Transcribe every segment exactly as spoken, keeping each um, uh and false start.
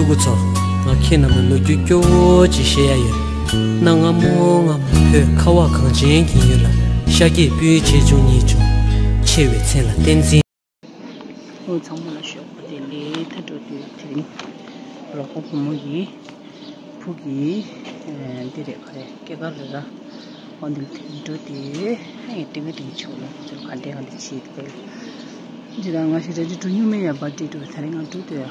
ཕྲུ་གུ་ཚོ། ང་ཁྱེད་རྣམས་ལ་ལོ་རྒྱུས་སྐྱོ་བོ་ཅིག་བཤད་ཡ་ཡོད། གནའ་སྔ་མོ་སྔ་མོ་བོད་ཁ་བ་གངས་ཅན་གྱི་ཡུལ་ལ་ཤཱཀྱའི་སྤོས་ཆེ་ཆུང་གཉིས་བྱུང་། ཆེ་བའི་མཚན་ལ་བསྟན་འཛིན། ཨོ་ཚང་མ་ལ་ཞོགས་པ་བདེ་ལེགས། ད་འགྲོ་དུས་དེ་རིང་རོགས་པ་བུ་མོ་ཡིས་བུ་གི་འདི་རེད། ག་རེ་སྐྱེས་སྐར་རེད་ར། འོ་འདི་ལ་དེ་འགྲོ་དུས་ཨེ་ཏིང་ངེ་ཏིང་ཆུ་ལ་ཚུར་ག་འདྲས་ག་འདྲས་བྱེད་དེ། འདི་ལ་ང་ཞིག་རེ་ཅིག་འགྲོ་མྱོང་མེད་ཡ། བར་ཏི་འགྲོ་དེ་རིང་ང་འགྲོ་དུས་ཡ།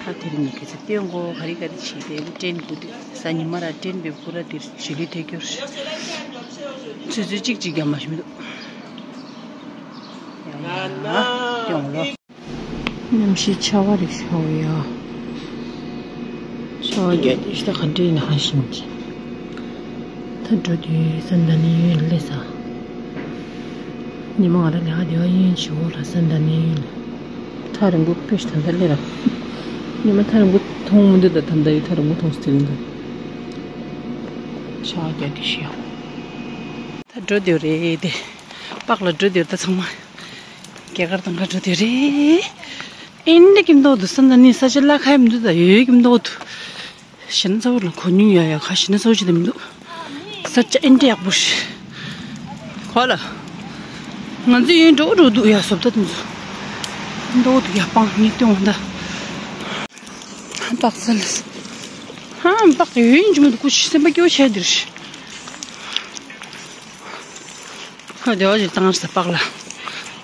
ད་དེ་རིང་ངས་ཁ་སང་སྟོན་གོ་ག་རེ་ག་རེ་བྱས་ཏེ་ཏྲེན་གོ་དུས་གཟའ་ཉི་མ་ར་ཏྲེན་པའི་བུ་ར་འདིར་བྱི་ལི་དེ་སྐྱོར། ཚོད་ཚོད་གཅིག་གཅིག་རྒྱབ་མ་ཤེས་མི་འདུག་ཡ་ཡ་ཡོང་ལོ། གནམ་གཤིས་ཆར་པ་རེ་ཤོར་ཡ། ཆར་པ་རྒྱག་དུས་ཤི་ད་ག་འདྲས་ཡིན་ཧ་ཤིང་གི། ད་འགྲོ་དུས་ས་འདི་ནས་ཡུན་སླེབས་ས། ཉི་མ་ང་རང་ལས་ཀ་དེ་བ་ཡིན་ཞུ་བོ་ར་ས་འདི་ནས་ཡུན། ཐག་རིང་པོ་དཔེ་ཞིག་ད་ལྟ་སླེབས་ར། ཉི་མ་ཐག་རིང་པོ་མཐོང་མི་འདུག་ད་ད་ལྟ་ཡུལ་ཐག་རིང་པོ་མཐོང་སྲིད་དེ་རིང་འདུག་ཆར་རྒྱག་གི་ཤི་ཡ། ད་འགྲོ་དུས་རེད་དེ། པགས་ལ་འགྲོ་དུས་ད་ཚང་མ། རྒྱ་གར་དང་ག་འགྲོ་དུས་རེད། ཨིན་འདྲ་ཀིམ་མདོག་འདུག་ས་འདི་ནས་ས་ཆ་ལ་ཁ་ཡ་མི་འདུག་ད་ཡོད་ཡོད་ཀིམ་མདོག་འདུག་ཞི་ན་ཚ་བོ་ལ་གོ་མྱོང་ཡོད་ཡ། ཁ་ཞི་ན་ཚ་བོ་ཅི་ད་མི་འདུག་ས་ཆ་ཨིན་འདྲ་ཡག་པོ་ཞིག་གོ་ལ། ང་ཚོ་ཡོད་འགྲོ་འགྲོ་འདུག་ཡ། བཟོ་ལྟ་དེ་ཚོ་མདོག་འདུག་ཡ། སྤང་ངས་སྟོན་འོང་ད། ཧ་ཏག་ས་ལ། ཧ་ཏག་ཡོད་ཡིན་གྱི་མི་འདུག་ཀུ་ཤི་སེམས་པ་སྐྱོ་བྱས་འདིར་ཤི། ཧ་བདེ་བ་ཞིག་བཏང་ས་པགས་ལ།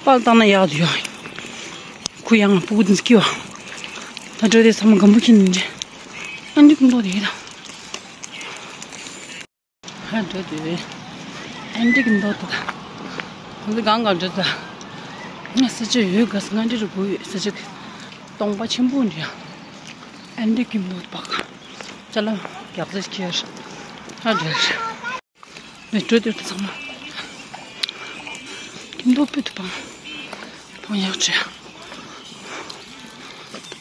པགས་བཏང་ན་ཡག་འདུག་ཡ། ཁུ་ཡང་སྤུ་གུ་འདི་སྐྱོ། ད་འགྲོ་དེ་ཚང་མ་སྒམ་པོ་ཁྱེར་ནས་འདྲེ། ཨ་འདི་ཀུན་ཏོག་དེ་ཡིན་ད། ཧ་འགྲོ་དུས། ཨན་ཏི་གི་མདོག་དུ་ད། ཁོང་ཚོ་གང་གང་འགྲོ་ད། ང་ས་ཆ་ཡོད་ག་ས་ང་འདྲི་རུ་བུ་ཡོད་ས་ཆ་གི། སྟོང་པ་ཆེན་པོ་འདྲི་ཡ། ཨན་ཏི་གི་མདོག་དུ་བག་ཅ་ལག་རྒྱབ་རྩེ་ཁྱེར། ཧ་འགྲོ། མི་འགྲོ་དུས་ད་ཚང་མ། གི་མདོག་དཔེ་དུ་བང་། བང་ཡག་བྲལ།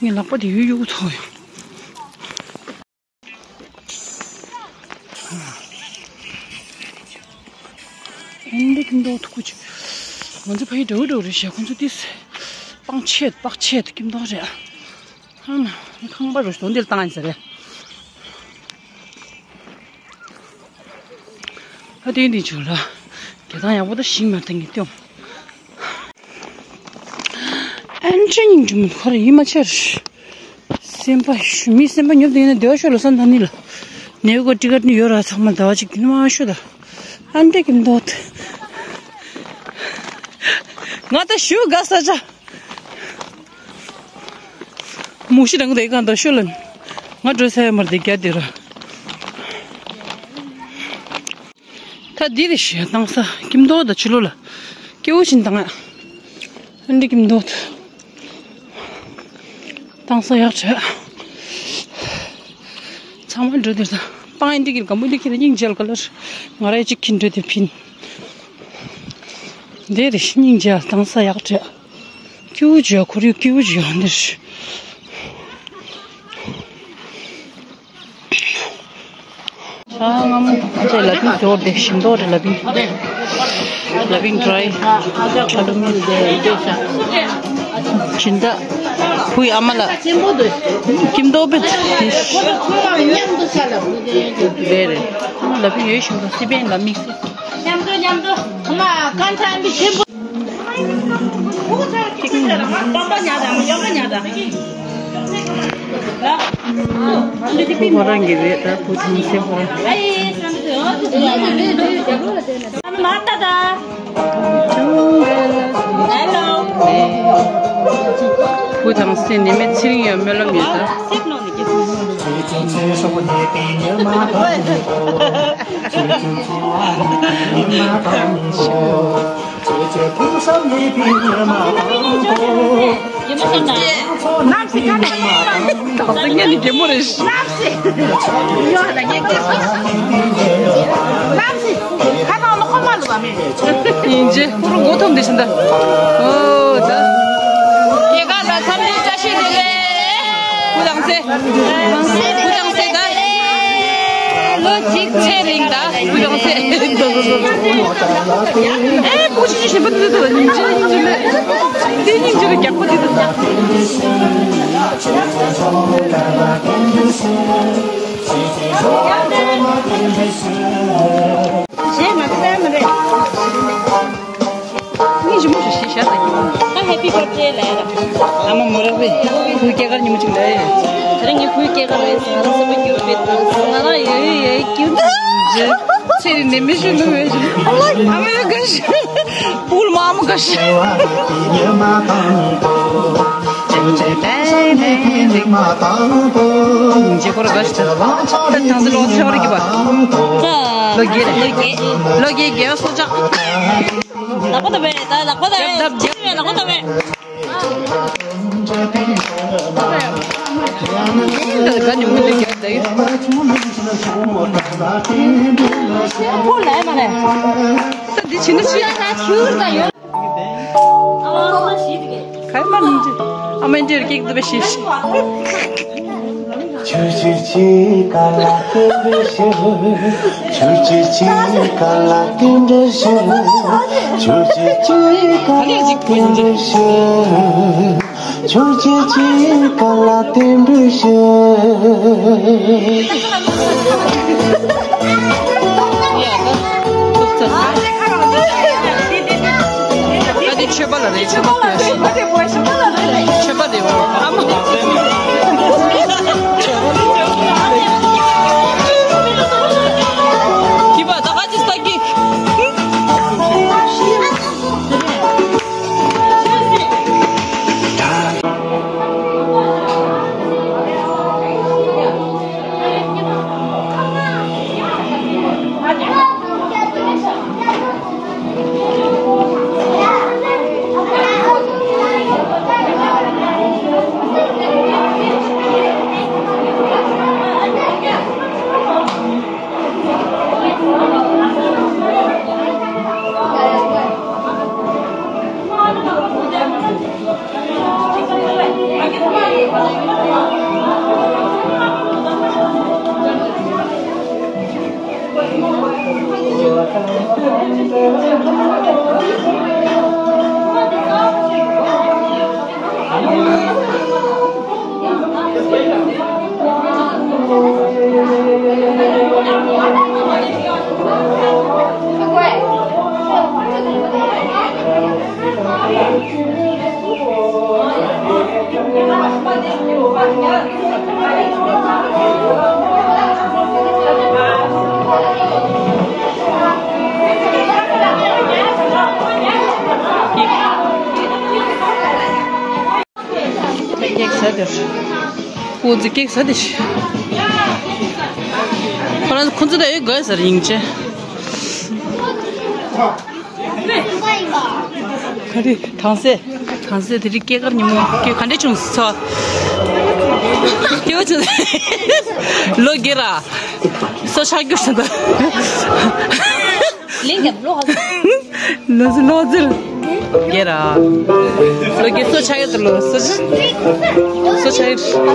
ངའི་ལག་པ་དེ་ཡུ་ཡུ་ཐོག་ཡོང་། ཨེ་འདི་ཀིམ་མདོག་ཐུག་གུ་ཅིག་ང་ཚོ་ཕ་ཡི་འདྲ་བོ་འདྲ་བོ་རེད་ཤག་ཁོང་ཚོ་ཏིས་སྤང་ཆེད་པག་ཆེད་ཀིམ་མདོག་རེད། ཨ་མ་ཁང་པ་རུ་དོན་འདིར་བཏང་ཡིན་ས་རེད། ཨ་དེ་འདི་བྱུང་ལ་རྒྱ་ཐང་ཡག་པོ་ད་ཞིག་མར་ཐང་གི་སྟོན། ཨན་ཅི་ཉིང་ཅུ་མི་ཁོ་ར་ཡིད་མ་ཆེར། སེམས་པ་ཞུ་མི་སེམས་པ་ཉོབ་དེ་ཡིན་ན་བདེ་བ་ཤོད་ལ་ས་འདི་ནི་ལ། ནེའུ་ག་ཏི་ཀ་ནི་ཡོད་ར་ཚང་མ་ཟླ་བ་གཅིག་དེ་ནི་མ་ཤོད་ད། ཨན་ཏེ་ཀིམ་མདོག་ད། ང་ད་ཞུ་དགའ་ས་ཆ། མུ་ཤི་རང་དེ་གང་ད་ཤོད་ལ། ང་འགྲོ་ས་ཡ་མར་དེ་རྒྱ་དེ་ར། ད་འདི་རེད་ཤག་བཏང་ས་ཀིམ་མདོག་དང་ཕྱི་ལོགས་ལ་སྐྱེ་བོ་བཞིན་བཏང་ཡ། ཨ་འདི་ཀིམ་མདོག་ད། བཏང་ས་ཡག་བྲལ། ཚང་མ་འགྲོ་དུས་ད་སྤང་ཨ་འདི་ཀིར་གམ་བུ་འདི་ཁྱེད་སྙིང་རྗེ་ལ་ག་ལར་ང་ར་གཅིག་ཁྱིན་འགྲོ་དུས་ཕིན། འདི་རེད་སྙིང་རྗེ་བཏང་ས་ཡག་བྲལ། སྐྱེ་བོ་བྱོས་ཁོར་ཡུག་སྐྱེ་བོ་བྱོས་འདིར། ཨ་ང་མོ་ཅེ་ལ་ཕིང་ཟོར་དེ་ཞིམ་མདོག་རེད། ལ་ཕིང་ལ་ཕིང་ཌ་རའི་ཁྲ་ལུ་མི་སྦྱིན་བདག་བུའི་ཨ་མ་ལ་ཀིམ་མདོག་པེ་དེ་རེད། ལ་ཕིང་ཡོད་ཞིམ་མདོག་སི་པན་ལ་དམིགས་བསལ། མཉམ་དུ་མཉམ་དུ་ཁོ་མ་ཀན་ཁྲ་འདི་ཆེན་པོ། ཁོ་རང་གི་རེད་ད་བུ་ཐང་སེ་ཁོ་རང་། བུ་ཐང་སེ་ནི་མེད་ཚེ་རིང་ཡོད་སྨོན་ལམ་ཡོད་ད། ད་ང་ནི་རྒན་མོ་རེད། ཡིན་གཅིག་ཁོ་རང་མགོ་འཐོམ་དེ་བཞིན་ད། ཨོ་ད། སྐྱེས་སྐར་ལ་འཚམས་འདྲི་བཀྲ་ཤིས་བདེ་ལེགས། བུ་དང་སེ། བུ་དང་སེ་ད། ལོ་གཅིག་ཚེ་རིང་ད་བུ་དང་སེ། ཨེ་བུ་གཅིག་གཞན་པ་འདི་ད་སྙིང་རྗེ་སྙིང་རྗེ་མེད། འདི་སྙིང་རྗེ་རུ་རྒྱག་པ་འདི་ད། གཞས་མ་གསན་མ་རེད། ངས་ཞི་མོ་ཞིག་ཞིག་བྱ་ས་ཀྱི། ད་ཧེ་པི་བར་ཐི་ཌེ་ལབ་ཡ། ཨ་མ་མོ་ར་བས་བུའི་སྐྱེས་སྐར་ཉིན་མོ་ཅིག་ལབ་ཡ། དེ་རིང་ངའི་བུའི་སྐྱེས་སྐར་རེད་ཟེར། ང་རང་སེམས་པ་སྐྱིད་པོ་དཔེ་འདུག་ང་རང་ཡོད་ཡོད་ཡོད་སྐྱིད་པོ་འདུག་ཚེ་རིང་ནས་མི་ཞུ་ནུ་མེད་ཞུ། ཨ་མ་ཡོད་ག་ཞུ། ཕུལ་མ་མོ་ག་ཞུ། འཇིགས་སྐོར་ག་ཞུ། ད་ཐང་སི་ལོག་ཤོར་གི་པ། ལོ་རྒྱས་རེད། ལོ་རྒྱས་རྒྱས་སོ་ཅག་ལག་པ་ད་བས། ད་ལག་པ་ད་བས། རྒྱབ་རྒྱབ། ལག་པ་ད་བས། ད་ག་ནས་མུ་མཐུད་རྒྱབ་ད་ཡོད། ཁོ་ལས་མ་ལས། ད་འདི་ཕྱི་ནི་ཕྱི་ཡ་ད་ཁྱུར་ད་ཡོད། ཨ་མ་ཞིག་ག་ཡ་མ་ནུམ་ཅི། ཨ་མ་འདིར་ཀེག་འདི་བས་ཤིག་ཆུ་ཆུ་ཆུ་ཀ་ལ་ཀེ་འདི་ཤི། ཆུ་ཆུ་ཆུ་ཀ་ལ་ཀེ་འདི་ཤི། ཆུ་ཆུ་ཆུ་ཀ་ལ་ཀེ་འདི་ཤི། ཆུ་ཆུ་ཆུ་ཀ་ལ་ཀེ་འདི་ཤི། ད་དེ་ཆོས་པ་ལ་རེད། ཆོས་པ་ལ་རེད། ཆོས་པ་རེད་བ། ཨ་མ། ཁྱི་པ་ད་ག་ཅི་ས་ཀི། ཀེག་ཟ་དེར། ཁོ་ཚོ་ཀེག་ཟ་དེ་ཤི། ཁོ་རང་ཁོ་ཚོ་ད་ཡོད་དགོས་ཟེར་ཡིན་ཅེ། ག་རེ་དང་སེ། དང་སེ་དེ་རིང་སྐྱེས་སྐར་ཉིན་མོ་ཀེག་ག་འདྲ་བྱུང་སོ། སྐྱེ་བོ་བྱུང་། ལོ་རྒྱས་ར། སོ་ཆགས་རྒྱུ་ཟེར་ད། ལིང་ག་ལོ་ཧ། ལོ་ཟེར་ལོ་ཟེར། རྒྱས་ར། ལོ་རྒྱས་སོ་ཆགས་ཡོད་ལོ་སོ་ཆགས། སོ་ཆགས་ཡོད།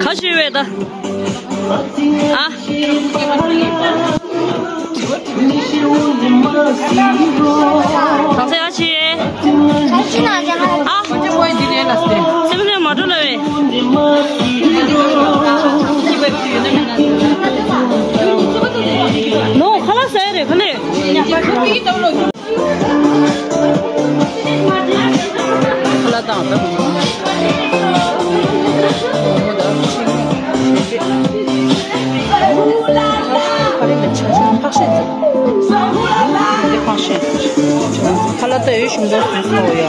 ཁ་ཤས་བས་ད། ཨ། གང་ཚེ་ཨ་ཆི། ཨ། སེམས་ལ་མ་འགྲོ་ལ་བས། ནོ་ཁ་ལག་ཟ་ཡ་རེད་ཁ་ལེ། ཁ་ལག་དང་ད། ཁ་ལག་མེད་ཆ་ཆ་ཕག་ཤེད་ཟེར། འདི་ཕག་ཤེད། ཁ་ལག་ད་ཡོད་ཞིམ་པོ་བཟོས་སོང་ཡ།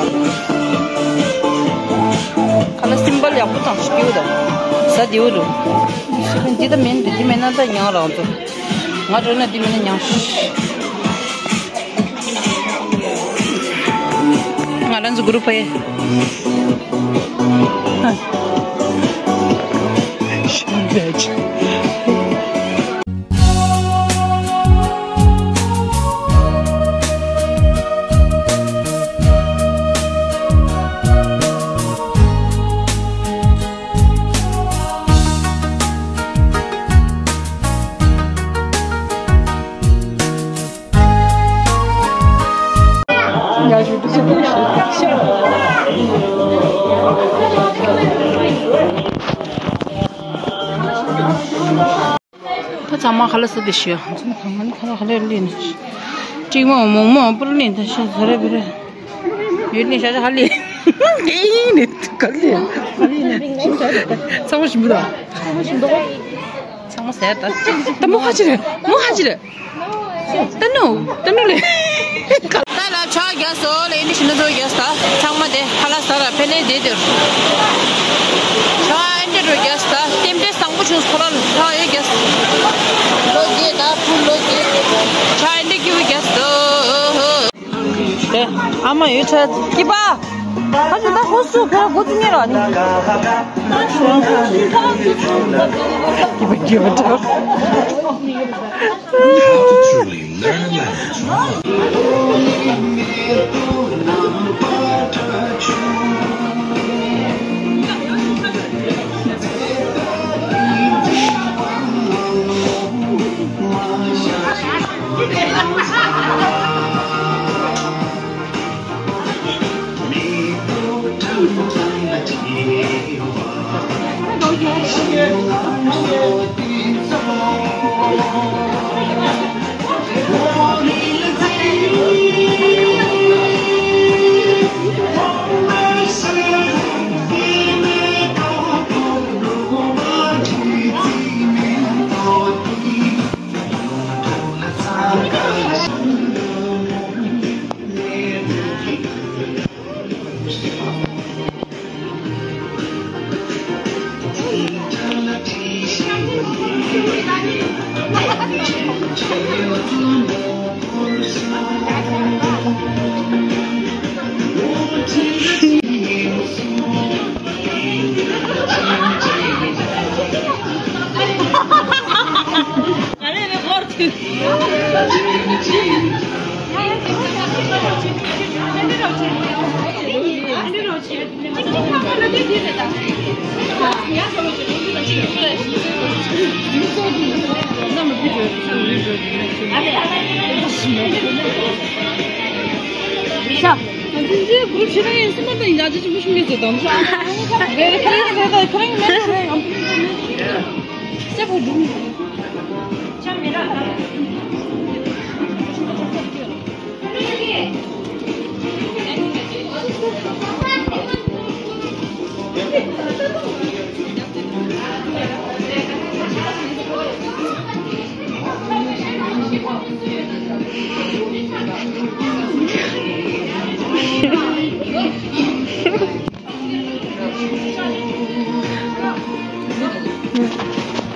ཁ་ལག་སིམ་པལ་ཡག་པོ་དང་ཞིག་ཡོད་དང་། ཟ་བདེ་བོ་འདུག་འདི་ད་མིན་འདི་མིན་ན་ད་ཉང་རང་ཚོ། ང་འགྲོ་ན་འདི་མིན་ན་ཉང་། ང་རང་ཚོ་གུ་རུ་ཕ་ཡེ། ཨ་མ་ཁ་ལག་ཟ་དེ་ཤི་ཡ། ཁ་ལག་ཁ་ལག་ལི་ནི། ཀྲིག་མོ་མོག་མོག་པུར་ལི་ད་ཤ་ཟ་རེ་བི་རེ། ཡོད་ནི་ཤ་ཤ་ཧ་ལི། ཨེ་ནི་ག་ལི། ཚང་མ་ཞིམ་པོ་དང་། ཚང་མ་ཟས་ད། ད་མོ་ཧ་ཅི་རེད། མོ་ཧ་ཅི་རེད། ད་ནུ། ད་ནུ་ལེ། ད་ལ་ཕྱག་རྒྱག་སོ་ལེ། ཨིན་ཇི་ཤི་ན་ཚོ་རྒྱག་ས། ཚང་མ་དེ་ཧ་ལ་ས་ར་ཕེ་ལེ་དེ་དེར། ཕྱག་ཨིན་ཇི་རུ་རྒྱག་ས། ཏེམ་ཏེ་བཟང་པོ་བྱུང་སོ་ལ་ཕྱག་ཡོད་རྒྱག་ས། ལོ་རྒྱས་ད་ཕུ་ལོ་རྒྱས། ཕྱག་ཨིན་ཇི་ཀྱི་རུ་རྒྱག་སོ། ཨ་མ་ཡོད་ཆ་ཀི་པ། ཁ་ཆུ་ད་ཧོ་སུ་ཕེ་གོ་ཙི་ཉེ་ར་ནི། ཀི་པ་ཀི་པ་ད། How to truly learn a language.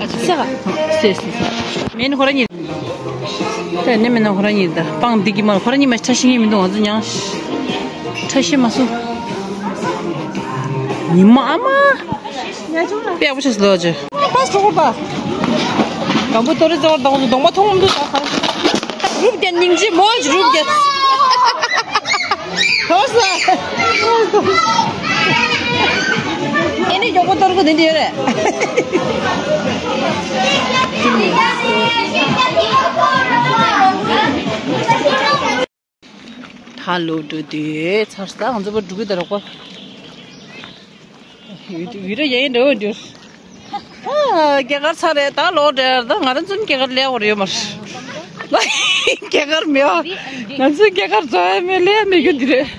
ཨ་ཅེ་ས་ག་སེ་སེ་སེ། མེད་ནི་ཁོ་ར་ཉིད། ད་ནི་མེད་ན་ཁོ་ར་ཉིད་ད་སྤང་འདི་གི་མ་ཁོ་ར་ཉིད་མ་ཁྲ་ཤི་ངེས་མི་འདུག་ང་ཚོ་མྱང་ཁྲ་ཤི་མ་སོང་། ཉི་མ་ཨ་མ། དཔེ་ཡག་པོ་ཆགས་སོང་ལོ་ཅེ། པ་སོ་པ། གང་པོ་ཏོ་རི་ཙོར་དང་གདོང་པ་མཐོང་མི་འདུག་ད་གང་། རུབ་རྒྱ་སྙིང་རྗེ་མོ་རུབ་རྒྱ། ཁོ་ས། ཨེ་ནི་མགྱོགས་པོ་གཏོར་དགོས་དེ་འདྲ་ཡོད་རེད། ད་ལོག་འགྲོ་དུས་ཚར་ས་ང་ཚོ་པར་འགྲོ་གི་ད་རོགས་པ། ཡུ་རོ་ཡན་འགྲོ་འགྲོ། ཨ། རྒྱ་གར་ཚར་རེད་ད་ལོག་འགྲོ་ད་ང་རང་ཚོ་རྒྱ་གར་ལས་འོར་ཡོད་མ་རེད། རྒྱ་གར་མེད་བ། ང་ཚོ་རྒྱ་གར་འགྲོ་ཡ་མེད་ལས་མེད་རྒྱུ་འདི་རེད།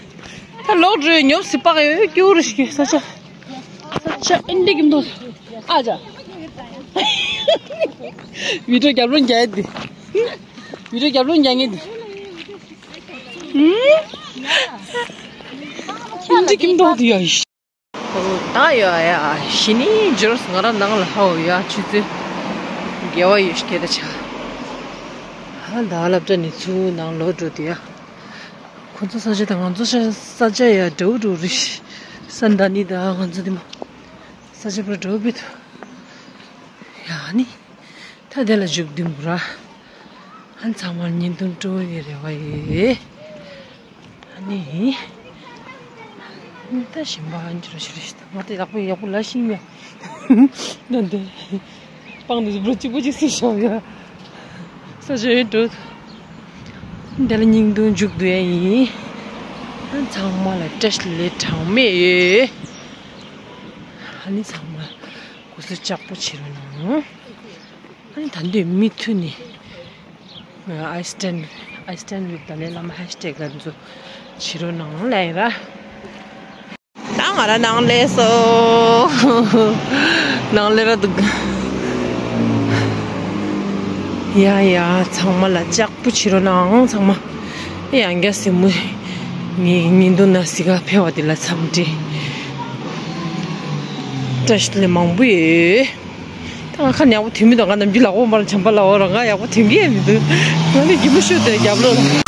ད་ལོག་འགྲོ་ཉོབ་སི་པག་ཡོད་སྐྱུ་རུ་ཞིག་ས་ཆ། ས་ཆ་ཨིན་འདི་གི་མདོ། ཨ་ཅག་བི་ཌིའོ་རྒྱབ་ལོག་རྒྱག་ཡ་འདི། བི་ཌིའོ་རྒྱབ་ལོག་རྒྱག་མཁན་འདི། ཨིན་འདི་གི་མདོ་འདི་ཡ་ཡིས། ད་ཡོད་ཡ་ཞི་ནི་ཇོར་ང་རང་ནང་ལ་ཧའོ་ཡ་ཆུ་ཚོད་དགེ་བ་ཡོད་ཤི་ཁེ་ད་ཆ། ཧ་ད་སློབ་གྲྭ་ནི་ཚུ་ནང་ལོག་འགྲོ་དུས་ཡ། ཁོ་ཚོ་ས་ཆ་དང་ང་ཚོ་ས་ས་ཆ་ཡ་འདྲ་བོ་འདྲ་བོ་རེད་ཤི། ས་འདི་ནི་ད་ང་ཚོ་འདི་མོ་ས་ཆ་པར་འགྲོ་བི་དུ་ཡ་ནི། ད་དེ་ལ་མཇུག་བསྡུ་འགྲོ་ར། ཨ་ཚང་མར་བརྙན་ཐུང་སྤྲོ་བའི་རེ་བ་ཡོད། ཨ་ནི། ད་ཞིམ་པ་ཨ་འགྱུར་ཞུ་རེ་ཞིག་ང་དེ་ཡག་པོ་ཡག་པོ་ལ་ཤིང་ཡ། ད་འདི། སྤང་འདི་སྦྲུལ་གཅིག་པུ་གཅིག་སུ་ཤོག་ཡ། ས་ཆ་ཡོད་འགྲོ། དེ་ལ་སྙིང་དུ་མཇུག་བསྡུ་ཡ་ཡིན། ཨ་ཚང་མ་ལ་བཀྲ་ཤིས་བདེ་ལེགས་གྲངས་མེད་ཡོད། ཨ་ནི་ཚང་མ་གུས་བསུ་ལྕགས་པོ་བྱེད་རོགས་གནང་། ཨ་ནི་ད་འདོད་མི་མཐུད་ནི། I stand, I stand with Dalai Lama ཧེཤ་ཊེག་ལ་འཛུལ་བྱེད་རོགས་གནང་ལབ་ཡིན་ར། ད་ང་ར་ནང་ལས་སོ། ནང་ལས་ར་འདུག་ཡ་ཡ་ཚང་མ་ལ་ལྕགས་པོ་བྱེད་རོགས་གནང་ཚང་མ། ཡང་རྒྱ་སེ་མུ། ངའི་ཉིན་དུ་ན་སི་ག་ཕེ་བ་དེ་ལ་འཚམས་འདྲི། བཀྲ་ཤིས་བདེ་ལེགས་མང་པོ་ཡོད། ད་ང་ཁ་ནས་ཡག་པོ་ཐོན་མི་འདུག་ང་ནམ་རྒྱུན་ལག་པ་མར་བྱམས་པ་ལ་འོ་ར་ང་ཡག་པོ་ཐོན་གྱི་ཡ་མི་འདུག་ང་ནི་རྒྱུ་མ་ཤོད་དེ་རྒྱབ་ལོགས་ལ།